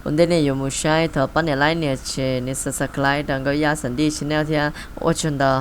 Ua ntej nej yuav mus saib thov pab nias like, nias share, nias subscribe rau Nkauj Yaj Xav Dij channel thiab. Ua tsaug ntau.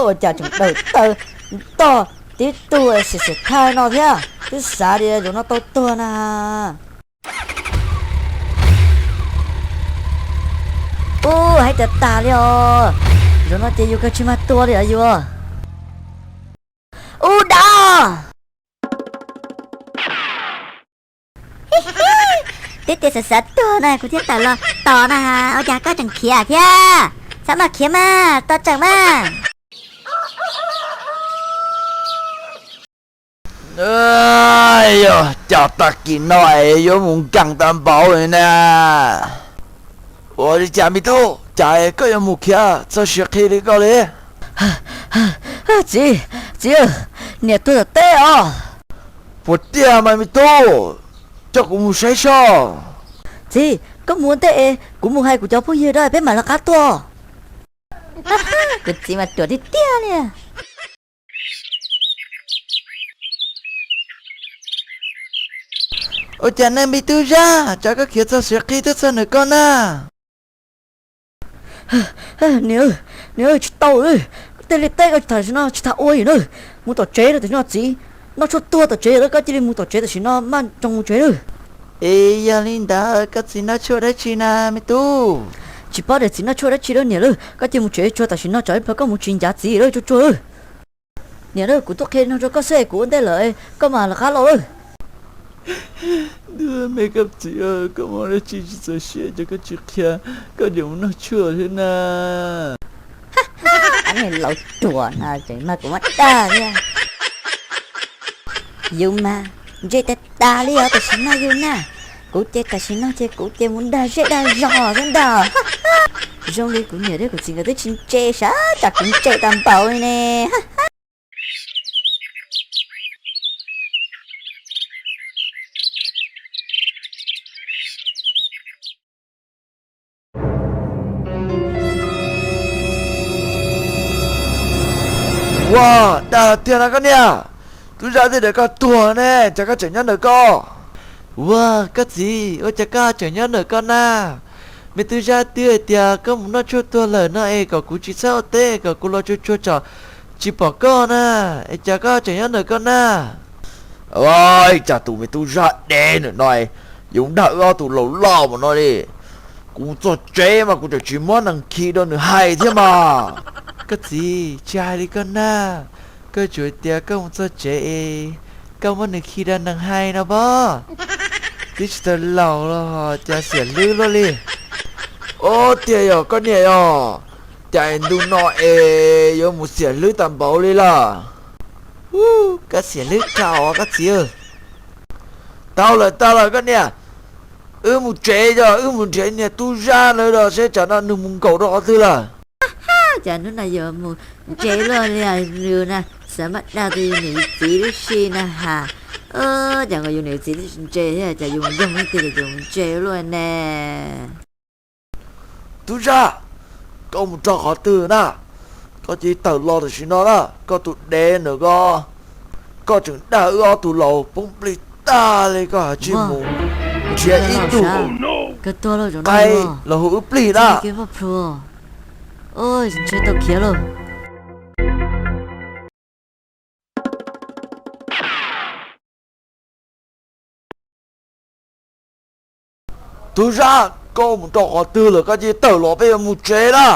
Ua cas tseem dawm taw ntog tib tug xiam xiam thaij no thiab, twb xav tias zaum no tau tuag na. Ub, haib tas tas li os. Zaum no ces yus kawg tsis mag tuag li os yus. Ub, dab. Twb tias xav xav tuag na kuv thiaj tawm los tos na, ua cas koj tseem khiav thiab? Txhob maj khiav mas, tos tseem mas. Yog cas tag kis no es yuav mus nkees tag npaum li na. Ua li cas me tub, cas koj yuav mus khiav txog siav qhi li koj li? Txiv, txiv, niam tuag tom teb os. Puas tiag mas me tub, coj kuv mus saib soj. Txiv, koj mus ua ntej es kuv mus hais kuv cov phooj ywg da peb mam lawv qab tuaj. Kuv txiv mas ruam tiag tiag li. Ua cas nej me tub Zaj, cas koj khiav txog siav qhi twb txog ntawm koj na? Niam, niam, tsis tau, tej liaj teb ko tam sim no tsis tas ua li na. Mus tom tsev tam sim no txiv, noj tshuaj tuag tom tsev lawm, koj cia li mus tom tsev tam sim no maj nroos mus tsev na. Es yog li ntawd koj txiv noj tshuaj dab tsi na me tub? Tsis paub tias txiv noj tshuaj dab tsi lawm niam lawm, koj cia mus tsev tsuag tam sim no tsam ib pliag koj mus tsis ncav txiv lawm tsuag tsuag. Niam lawm, kuv tuaj qhia no rau koj xwb, kuv ua ntej lawm koj mam lawv qab los lawm. Ntuj me koj txiv, koj muaj dab tsi tsis txaus siab ces koj tsis qhia, koj yuav mus noj tshuaj thiab na. Niag laus ruam no tseem mag kuv muab dag thiab. Yus mas ntse tag tas li os tam sim no yus na. Kuv ces tam sim no ces kuv ces mus dag zej dag zos xwb ntag. Zoo li kuv niam thiab kuv txiv nkawd twb tsis ntse sav tsam kuv ntse tag npaum li ne. Ua, dag tiag na koj niam. Tub Zaj twb daws koj tuag ne, cas koj tseem nyob ntawm koj? Ua, koj txiv, ua cas koj tseem nyob ntawm koj na? Me tub Zaj twb hais tias koj mus noj tshuaj tuag lawm no es kom kuv tsis txhob ua teb, kom kuv los tsuag tsuag tsam tsis pom koj na, es cas koj tseem nyob ntawm koj na? Cas tus me tub Zaj dev ntawm no yuav dag wb ob tug laus loj ua luaj li. Kuv mus txog tsev mas kuv tseem tsis muab nees khi rau nws hais thiab mas. Koj txiv, tsis hais li koj na, koj tsuas tias koj mus txog tsev es koj muab nws khi rau nees hais no pob. Twb tsis tau laus los cas xiam hlwb luaj li. Ua tiag yog koj niam yog, cas ntu no es yuav mus xiam hlwb tag npaum li lawm? Koj xiam hlwb dhau koj txiv. Tau lawm tau lawm koj niam, wb mus tsev os, wb mus nrhiav niag tub Zaj ntawd los seb tsam no nws mus nkaum rau qhov twg lawm. Cas hnub no yuav mus ntse luaj li nws na, xav maj dag tus yus niam yus txiv tib si na has. Cas nkaus yus niam yus txiv twb tsis ntse thiab cas yus mus yoog ib tiag ces yus mus ntse luaj ne. Tub Zaj, koj mus rau qhov twg na? Koj cia li tawm los tam sim no na, koj tus dev ntawm koj, koj tseem dag wb ob tug laus poob plig tag li, koj haj tsis mus nrhiav ib tug qaib los hu wb plig na. Tub Zaj, koj mus rau qhov twg lawm, koj cia li tawm los peb yuav mus tsev na.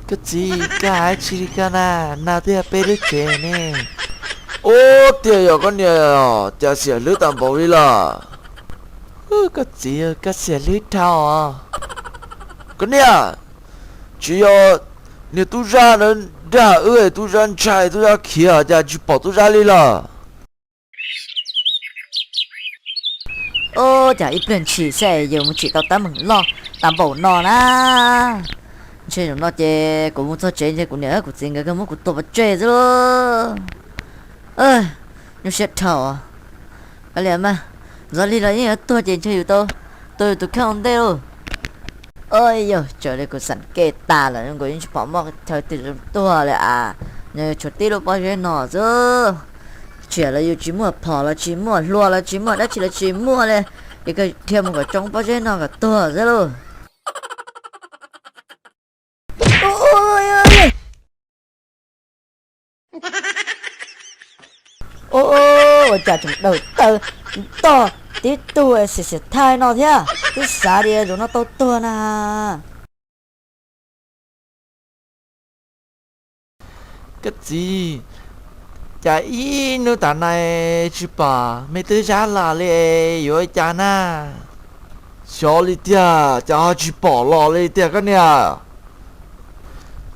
Koj txiv, koj hais tsis li koj na, no twb yog peb lub tsev ne. Ua tiag yog koj niam, cas xiam hlwb tag npaum li lawm. Koj txiv, koj xiam hlwb dhau os. Koj niam, tsis yog niag tub Zaj ntawd dag wb, tub Zaj ntshai tub Zaj khiav cas tsis pom tub Zaj li lawm. Ua cas ib pliag ntshis xwb yuav mus tsim tau teeb meem loj tag npaum no na. Ntshe zaum no ces kuv mus txog tsev ntshe kuv niam kuv txiv nkawd muab kuv tua pov tseg xwb lauj. Nyuaj siab dhau. Kav liam mas, ntxov li los yeej yuav tuag ces ntshe yus tau tua yus tus kheej ua ntej lauj. Yog tsawg li kuv xam kev tas lawm, kuv yeej tsis pom muaj chaw twg zoo tuag li as. Tshuav tib lub pob zeb no xwb, tsam los yus tsis muaj phom los tsis muaj, hlua los tsis muaj, dab tsi los tsis muaj li, es koj dhia mus kom tsoo pob zeb no kom tuag xwb lauj. Ua cas tseem dawm taw ntog tib tug xiam xiam thaij no thiab, twb xav tias zaum no tau tuag na. Koj txiv, cas ib hnub tas nai tsis pom me tub zab los li, yuav ua cas na? Xyov li tiag, cas ho tsis pom los li tiag koj niam.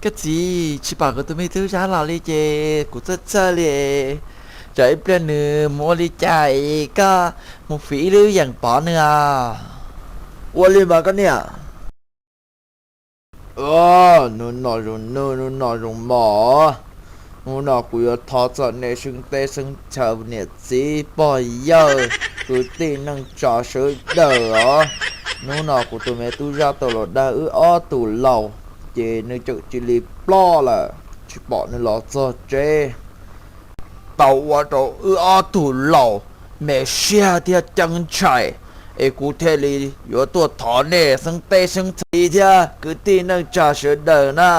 Koj txiv, tsis pom kuv tus me tub zab los li ces kuv txhawj txhawj li, tsam ib pliag nws mus ua li cas es koj mus fiv ib lub yeem pov nws os. Ua li mas koj niam. Hnub no zoo noj, hnub no zoo mov, hnub no kuv yuav thov txog nej xeeb teb xeeb chaw, niam txiv pog yawg, kwv tij neej tsa sawv daws os. Hnub no kuv tus me tub zab tau los dag wb ob tug laus, ces nws tseem cia li ploj lawm, tsis pom nws los txog tsev. Tau ua rau wb ob tug laus me siab thiab ceeb ntshai, es kuv thiaj li yuav tuaj thov nej xeeb teb xeeb chaw thiab kwv tij neej tsa sawv daws na,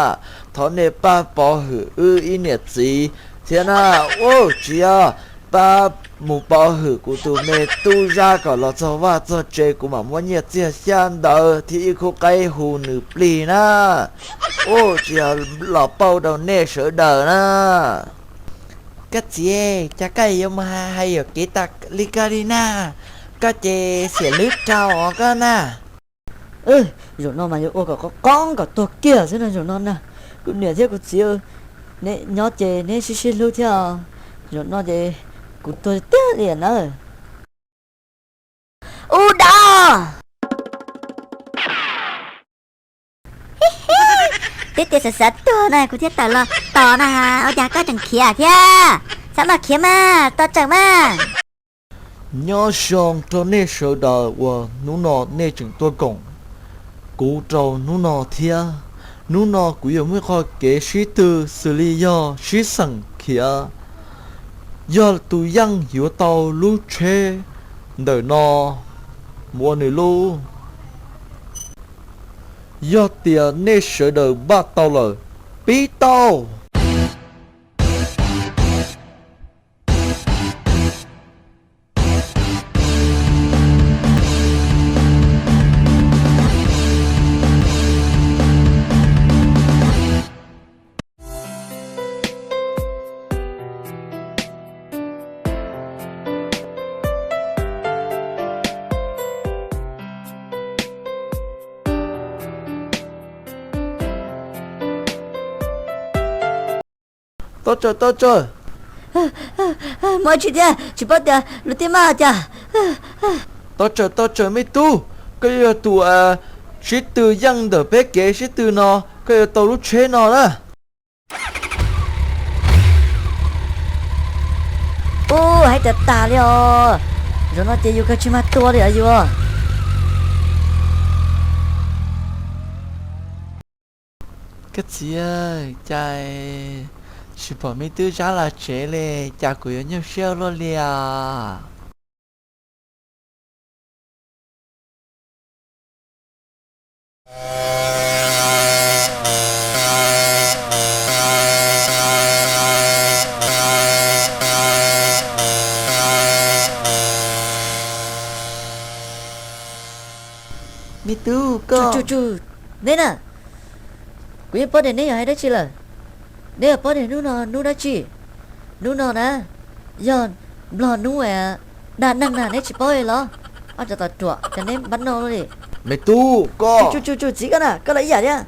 thov nej pab pov hwm wb ib niam txiv thiab na. Ua tsis yog, pab mus pov hwm kuv tus me tub zab kom los txog vaj txog tsev, kuv mam muab nyiaj txiag xyab ntawv thiab ib khub qaib hu nws plig na. Ua tsis yog, los pauj rau nej sawv daws na. Koj txiv, cas koj yuav mus hais yuam kev tas li koj li na? Koj ces xiam lub rau os koj na. Zaum no mas yuav ua kom qoob qoob kom tuag kiag xwb no zaum no na. Kuv niam thiab kuv txiv, neb nyob ces neb sib sib hlub thiab. Zaum no ces kuv tuag tiag li na. Ub dab, twb tias xav xav tuag na kuv thiaj tawm los tos na, ua cas koj tseem khiav thiab? Xav mas khiav mas, tos tsawm mas. Nyob zoo rau nej sawv daws uas hnub no nej tseem tuaj koom kuv rau hnub no thiab. Hnub no kuv yuav muaj qhov kev sib tw xws li yog sib xeem khiav, yog tus yeej yuav tau lub tsheb ntawm no mus ua nws lub. Yog tias nej sawv daws npaj tau lawm, pib tau. Tau tsawg, tau tsawg. Muaj tsis tiag, tsis paub tias luag tij maj cas. Tau tsawg, tau tsawg me tub, koj yuav yog tus sib tw yeej ntawm peb kev sib tw no, koj yuav tau lub tsheb no na. Ub, hais tias tas li os. Zaum no ces yus kawg tsis mag tua li os yus. Koj txiv, cas tsis pom me tub zab los tsev li, cas kuv yuav nyuaj siab luaj li os. Me tub, koj, neb na, kuv yeej paub tias neb yog hais dab tsi lawm. Neb yog paub tias hnub no hnub dab tsi? Hnub no na, yog nplog hnub dag neeg na, neb tsis paub li los? Ob cov tom ruam, cov neb npab noj li. Me tub, koj, txiv koj na, koj los ib yam thiab.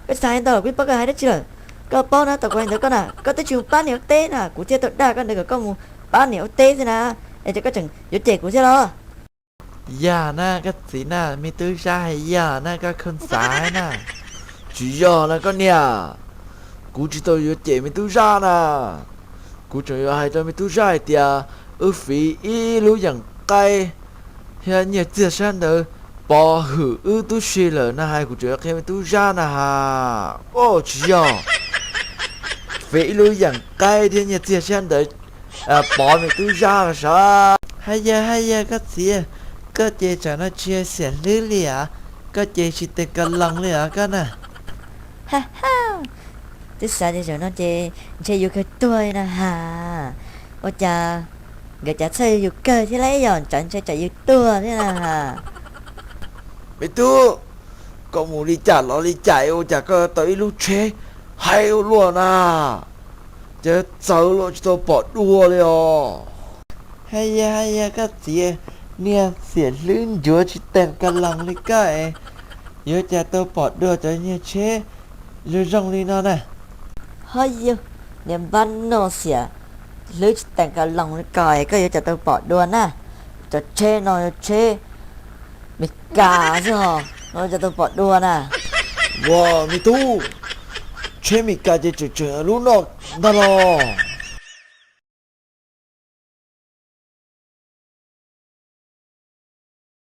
Koj tsis tas hais ntau, kuv yeej paub koj hais dab tsi lawm. Koj paub na, tau kuv hais ntawd koj na, koj twb tsis mus pab niam ua teb na, kuv thiaj tau dag koj ntawd kom koj mus pab niam ua teb xwb na, es ces koj tseem yuav cem kuv thiab los? Yog na koj txiv na, me tub zab hais yog na, koj kheev xav na. Tsis yog na koj niam, kuv tsis tau yuav cem me tub zab na. Kuv tseem yuav hais rau me tub zab hais tias wb fiv ib lub yeem qaib thiab nyiaj txiag sab ntawd pov hwm wb tub si lawm na, hais kuv tseem yuav qhia me tub zab na has. Ua tsis yog. Pem ib lub yeem qaib thiab nyiaj txiag sab ntawd pov me tub zaj los sav. Haj yawg, haj yawg, koj txiv, koj ces tsam no tsis yog xiam hlwb li as, koj ces tsis teem kas loos li os koj na. Twb xav tias zaum no ces ntshe yus kawg tuag li na has. Ua cas nkawd cav txhawj yus kawg thiab lauj, yog tsam ntshe tsam yus tuag thiab na has. Me tub, koj mus li cas los li cas ua cas koj tau ib lub tsheb haib ua luaj na, ces txawv los tsis tau pom dua li os. Haj yawg, haj yawg, koj txiv, niag xiam hlwb ncuav tsis teem kas loos li koj es yuav cas tau pom dua cov niag tsheb zoo zoo li no na. Ho yog niag npab no xiam hlwb tsis teem kas loos li ko es koj yuav cas tau pom dua na. Cov tsheb no yog tsheb Mes Kas xwb ho, no cas tau pom dua na. Ua me tub, tsheb Mes Kas ces tseem tseem lub no ntag los.